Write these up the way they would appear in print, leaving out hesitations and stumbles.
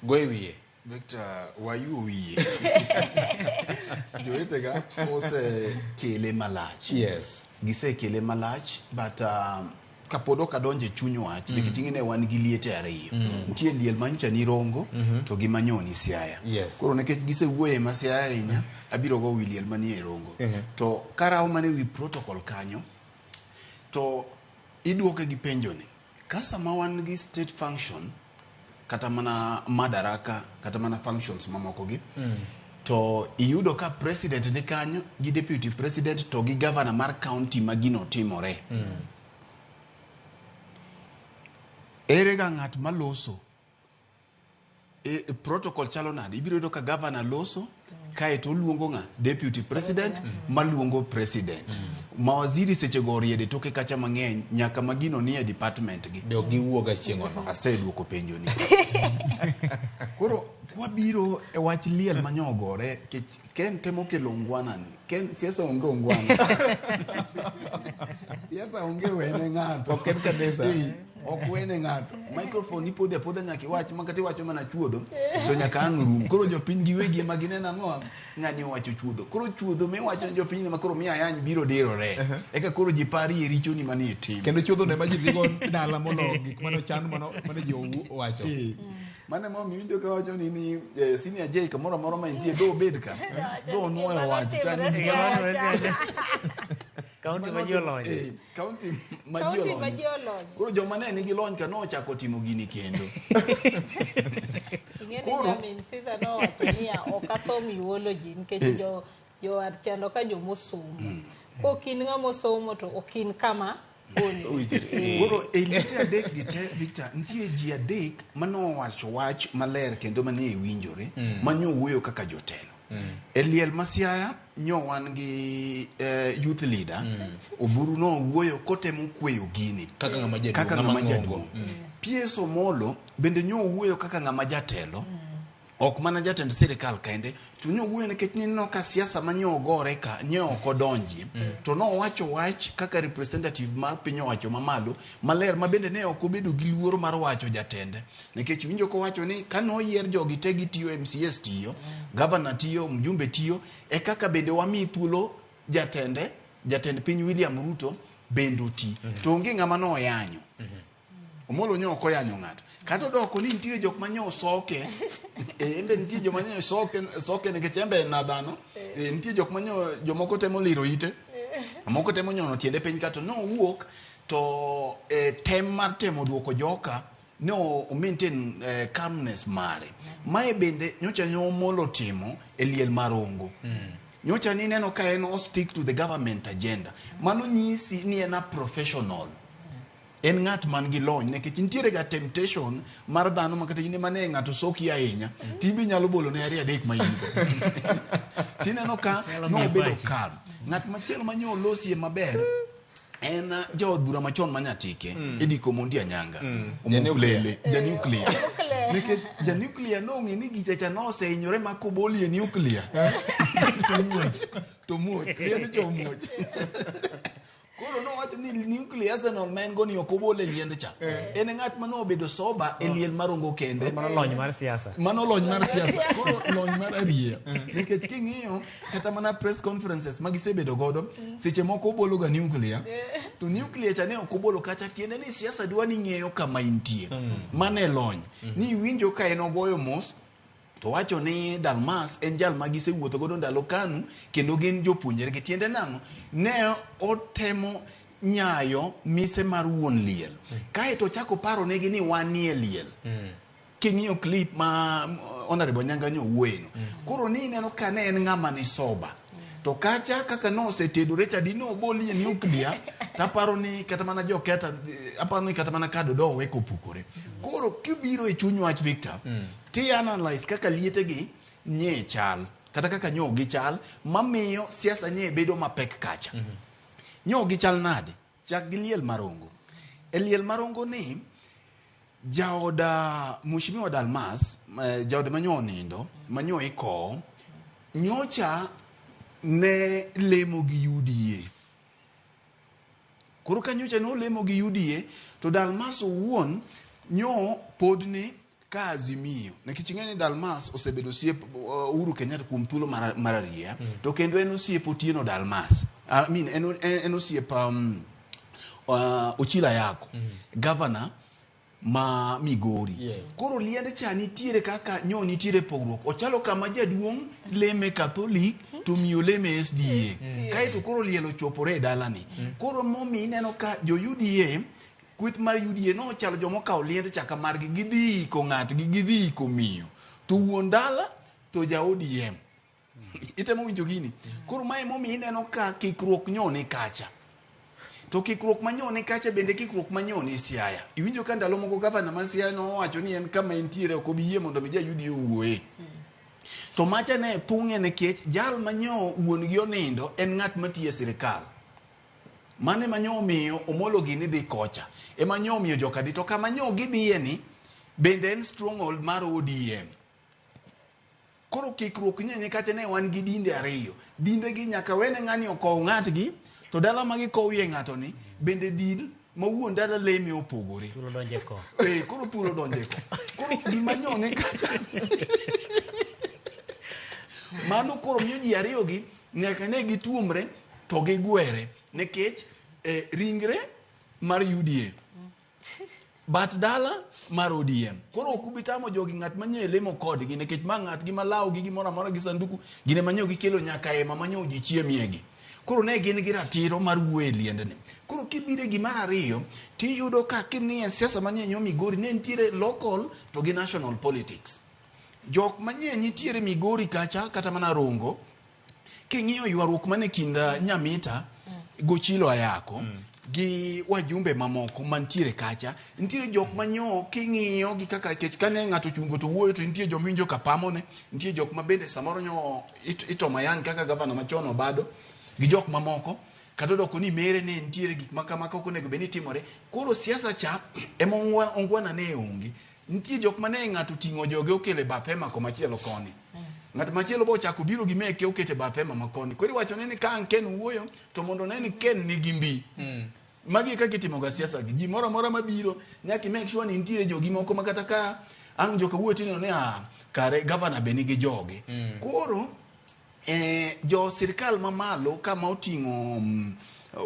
Go e wiye. Victor wayuo wiye. Jowetega osekele malach. Yes. Gisekele malach but kapod ok adonjo e chuny wach nikech ing'e ni wan gi liete ariyo. Nitie liel ma nyocha ni Rongo to gi ma nyo ni Siaya. Yes. Koro nikech gisewuoye ma Siaya ahinya, abiro go wi liel manie Rongo. To karawo mana e wi protocol kanyo to iduoke gi penjo ni ka sama wan gi state function kata mana madaraka kata mana functions mamoko gi to iyudo ka president ni kanyo gi deputy president to gi governor mar county ma gino timore. Ere ga ng'at maloso? E, protocol chalo nade? Ibiro yudo ka governor loso kaeto oluongo ng'a? Deputy president maluongo president. Mawaziri sechego oriedo e toke kacha mang'eny nyaka ma gino nie department gi. Be ok giwuoga chieng'ono. Aseduoko penjo ni. Koro kwabiro e wach liel manyogore kech Ken temo kelo ungwana ni. Ken siasa onge ungwana. Siasa onge wene ng'ato. Ok en kanisa. Eh, ok wene ng'ato. Microphone ipodho apodha nyaka iwach ma kata iwacho mana chuodho to nyaka ang' rum. Koro jopiny giwegi ema gineno ang'o? Ng'ani owacho chuodho. Koro chuodho miwacho ne jopiny ma koro miyo ayany biro dirore. Eka koro ji parie richoni manie tim. Kendo chuodho ne ma ji dhigo dala molo gik mane ochan mane ji owacho. Eh, Mano ema omiyo iwinjo ka wacho ni ni eh, senior J kamoro amora ma entie do obed ka. Do onuoyo wach. Gima Chani- notimore Kaunti ma ji olonye. Eh, Kaunti ma ji Kaunti ma olonye. ji olonye. Koro joma ne nigi lony ka nochako timo gini kendo. Ing'e ni Koro- nyamin Caesar nowacho niya ok asom eulogy nikech jo jowar chando ka jomosomo. Kok in ng'ama osomo to ok in kama Owinjore. Koro e liete adek gi te Victor, nitie ji adek manowacho wach maler kendo mane winjore mm. manyo wuoyo kaka jotelo mm. E liel ma Siaya nyo wan gi eh, youth leader Oburu nowuoyo kotemo kweyo gini Kaka ng'ama jaduong', kaka ng'ama ng'ama ng'ongo. jaduong'. PS Omolo bende nyo owuoyo kaka ng'ama jatelo ok mana jatend sirikal kende to ne owuoyo nikech nineno ka siasa ma nye ogore ka nye ok odonjie to nowacho wach kaka representative mar piny owacho mamalo maler ma bende ne ok obedo gi luoro mar wacho jatende nikech winjo kowacho ni ka noyier jogi te gitiyo MCS tiyo governor tiyo mjumbe tiyo e kaka bende wami thuolo jatende jatend piny William Ruto bende oti to onge ng'ama noyanyo Omolo nyo ok oyanyo ng'ato. Kata odoko ni nitiere jok ma nyo soke. Eh, en be nitie joma nyo soke, soke nikech en be en dhano. Eh, nitie jok ma nyo jomoko temo liro ite. Moko temo nyono tiende piny kato nowuok to eh, tem mar temo duoko joka ne o maintain eh, calmness mare. Mae bende nyocha nyo Omolo timo e liel mar Ongo. Nyocha ni neno ka en o stick to the government agenda. Mano nyisi ni en a professional. En ng'at man gi lony nikech nitiere ga temptation mar dhano ma kata in ema ne ng'ato soki ahinya to in be inyalo bolo ne ariyo adek ma in go. Tineno ka Nyalo miyo nobedo pachi. calm. Ng'at machielo ma nyo olosie maber en jaod bura machon ma Nyatike Eddy Komondi Anyanga. Omuklele, ja nuclear. Nikech ja nuclear nong'e ni gicha cha nosehinyore ma kobolie nuclear. To muoch. Liend cha omuoch. Koro nowacho ni nuclear arsenal ma en go ni ok obol e liend cha. En e ng'at ma nobedo sober e liel mar Ongo kende. Mano lony mar siasa. Mano lony mar siasa. Koro lony mar arieya. Nikech king'iyo kata mana press conferences ma gisebedo godo, seche moko obolo ga nuclear. To nuclear cha ne ok obolo kacha tiende ni siasa dwa ni ng'eyo kama intie. Mano e lony. Ni iwinjo ka en ogoyo mos To wacho ni Dalmas en jal ma gisewuotho godo ndalo Kanu kendo gin jopuonjregi. Tiende nang'o? Ne otemo nyayo mise mar wuon liel. Kae to ochako paro negi ni wanie liel. King'iyo clip ma Honorable Nyanga nyo wuoyeno. Koro ni ineno ka ne en ng'ama ni sober. To kacha kaka nosetedore cha di nobolie nuclear taparo ni kata mana joketa aparo ni kata mana kado dowe kopukore. Koro kibiro e chuny wach Victor, ti analyze kaka lietegi nye chal kata kaka nyo gichal mamiyo siasa nye bedo mapek kacha. Nyo gichal nade? Chak gi liel marongo. E liel marongo ni jaoda Mheshimiwa Dalmas, jaode manyo onindo, manyo ikowo, nyocha ne lemo gi UDA. Koro ka nyocha ne olemo gi UDA, to Dalmas owuon nyo pod ni Ka Azimio, nikech ing'e ni Dalmas osebedo osiep Uhuru Kenyatta kuom thuolo mar arieya, to kendo en osiep Otieno Dalmas. I mean, en osiep Ochilo Ayako, governor ma Migori. Yes. Koro liend cha nitiere kaka nyo nitiere pogruok. Ochalo kama jaduong' leme Catholic to miyo leme SDA. Kaeto koro liel ochopore e dalani. Koro momi ineno ka jo UDA, kweth mar UDA nochalo joma okawo liend cha ka margi gidhi iko ng'atgi, gidhi iko miyo. To wuon dala to ja ODM. Itemo winjo gini? Koro mae momiyo ineno ka kikruok nyo ni kacha. To kikruok manyo ni kacha bende kikruok manyo ni Siaya. Iwinjo ka ndalo moko gavana ma Siaya nowacho ni en kama entiere ok obi yie mondo mi ja UDA owuoye. To macha ne thung'e nikech jal manyo wuon gi onindo en ng'at matiyo e sirikal. Mano ema nyo omiyo Omolo gini dhi kocha. Ema nyo omiyo joka dhi. To kama nyo gidhiye ni bende en stronghold mar ODM. Koro kikruok nyenye kacha ne wan gi dinde ariyo. Dinde gi nyaka wene ng'ani okow ng'atgi, to dala ma gikowie ng'ato ni bende din ma wuon dala leme opogore. Thuolo donje ko. Koro thuolo donje ko. Koro gima nyone kacha. Mano koro miyo ji ariyo gi nyaka ne gituomre to gigwere nikech ringre mar UDA. Bat dala mar ODM. Koro ok ubi tamo jogi ng'at manye lemo kodgi nikech ma ng'atgi malawo gi gimoro amora gi sanduku gine manyo gikelo nyaka ema manyo ji chiemiegi. Koro ne gin gi ratiro mar wuoyo e liendni. Koro kibiro e gimar ariyo tiyudo ka king'iyo siasa manie nyo Migori ne nitiere local to gi national politics. Jok manye nitiere Migori kacha kata mana Rongo king'iyo ywaruok mane kind Nyamita Gochilo Ayako gi wajumbe mamoko mantiere kacha nitiere jok manyo king'iyo gi kaka kech kane ng'ato ochungo to wuoyo to nitie joma winjo ka pamone nitie jok ma bende samoro nyo itomo ayany kaka gavana machon Obado gi jok mamoko kata odoko ni mere ne nitiere gik ma kama ok onego bed ni timore. Koro siasa cha ema ongwana ne onge. Nitie jok mane ng'ato oting'o joge okelo e bath hema komachielo koni. Ng'at machielo bo ochako biro gi meke oketo e bath hema ma koni. Koro iwacho ne ni ka ang' Ken wuoyo to mondo one ni Ken nigi mbi. Magi e kaka itimoga siasa gi. Ji moro amora mabiro nyaka i make sure ni nitiere jogi moko ma kata ka ang' joka wuoyo tineno ni kare gavana be nigi joge. Koro jo sirikal mamalo kama oting'o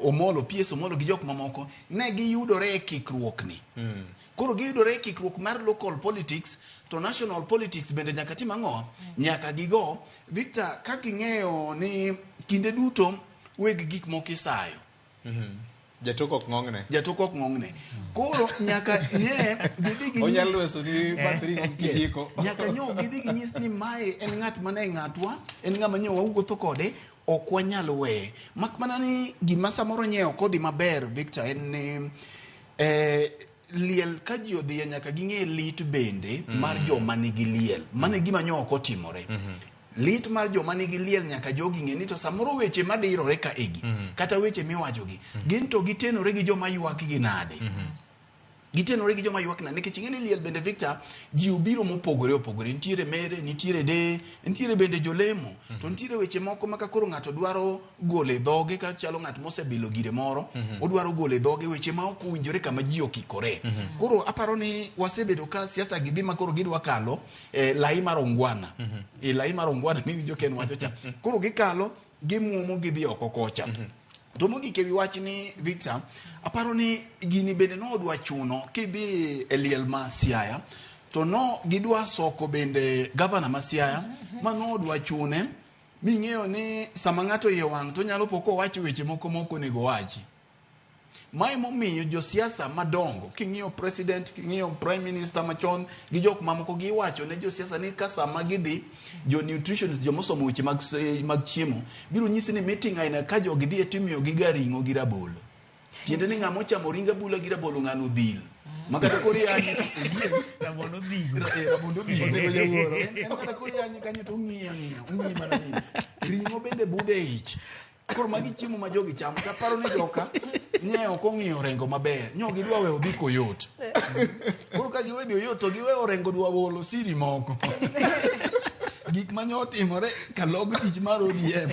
Omolo, PS Omolo gi jok mamoko ne giyudore e kikruok ni. Koro giyudore e kikruok mar local politics to national politics bende nyaka tim ang'o? Nyaka gigo. Victor, kaka ing'eyo ni kinde duto weg gik moko isayo. Jatok ok ng'ong'ne. Jatok ok ng'ong'ne. Koro nyaka nye gidhi ginyis. Onyalo lweso ni bath ring'o kijiko. Nyaka nyo gidhi ginyis ni mae en ng'at mane ng'atwa, en ng'ama nyo wawuotho kode, ok wanyal weye. Mak mana ni gima samoro nye ok odhi maber Victor en ni liel ka ji odhiye nyaka ging'e lit bende mar joma nigi liel. Mano e gima nyo ok otimore. Lit mar joma nigi liel nyaka jogi ng'e ni to samoro weche madirore ka egi kata weche miwachogi gin to gitenore gi joma ywak gi nade. Gitenore gi joma ywak nade nikech ing'e ni liel bende Victor ji obiro mopogore opogore. Nitiere mere, nitiere deye, nitiere bende jolemo. To nitiere weche moko ma ka koro ng'ato dwaro golo e dhoge ka chalo ng'at mosebilo gire moro, odwaro golo e dhoge weche ma ok owinjore kama ji okikore. Koro aparo ni wasebedo ka siasa gi dhi ma koro gidwa kalo lai mar ongwana. Lai mar ongwana miwinjo Ken wacho cha. Koro gikalo, gimuomo gidhi oko kocha. To mogik ewi wach ni Victor, aparo ni gini bende nodwa chuno kidhi e liel ma Siaya, to no gidwa soko bende gavana ma Siaya, ma nodwa chune ming'eyo ni sama ng'ato iye wang' to nyalo po kowacho weche moko ma ok onego owachi. Mae momiyo josiasa madongo, king'iyo president, king'iyo prime minister machon, gi jok mamoko giwacho ne josiasa ni ka sama gidhi, jo nutritionist, jomosomo weche mag chiemo, biro nyisi ni meeting aina ka jogi dhi e timiyo gi ga ring'o gi rabolo. Tiende ni ng'ama ochamo ring abula gi rabolo ng'ano odhil. Ma kata koro yanyi to oyieng'. Rabolo odhigo. Rabolo odhigo. Odhigo jawuoro. En kata koro yanyi kanyo to ong'iyo ang'iya, ong'iyi mana nini. Ring'o bende bude e ich. Koro magi chiemo ma jogi chamo. To aparo ni joka nye ok ong'iyo orengo maber. Nyo gidwa weyo dhi koyot. Koro ka giwe dhi oyot to giwe orengo dwa wolo siri moko. Gik ma nyo otimore kalog tich mar ODM.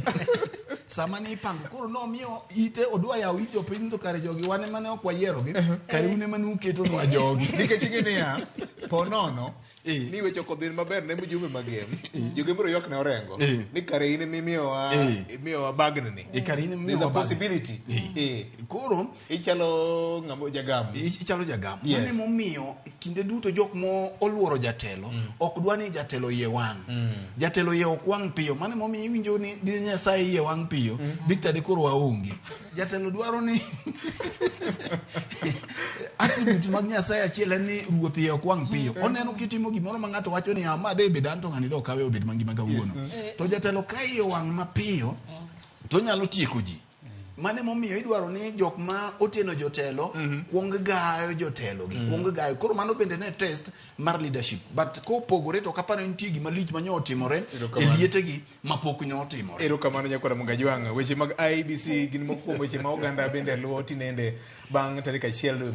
Sama ni ipango koro nomiyo ite odwa yawo it jopiny to kare jogi wan ema ne ok wayierogi. Kare un ema ne uketonwa jogi. Nikech ing'e niya, po nono Ni weche ok odhi maber ne mjumbe magem. Jogem biro ywak ne Orengo. Ni kare in emimiyowa imiyowa bagni ni. E kare in There's a emimiyowa bagni. possibility. Koro Ichalo ng'ama jagam. Ichalo jagam. Yes. Mano emomiyo kinde duto jok mo oluoro jatelo ok dwa ni jatelo iye wang'. Jatelo iye ok wang' piyo. Mano emomiyo iwinjo ni dine Nyasaye iye wang' piyo, Victor de koro waonge. Jatelo dwaro ni attributes mag Nyasaye achiel en ni ruoth iye ok wang' piyo. Oneno kitimo gimoro ma ng'ato wacho ni ama de bed an to ng'ani dok kawe obed mangima kawuono. To jatelo ka iye owang' mapiyo to onyalo tieko ji. Mano emomiyo idwaro ni jok ma oteno jotelo kuong gayo jotelo gi, kuong gayo. Koro mano bende ne test mar leadership. But kopogore to kaparo ni nitie gima lich manyo otimore e Erokamano. lietegi mapok nyo otimore. Erokamano nyakwara Mungajwang'. Weche mag IEBC gin moko kuom weche ma oganda bende luwo tinende bang' tarik 1 dwe.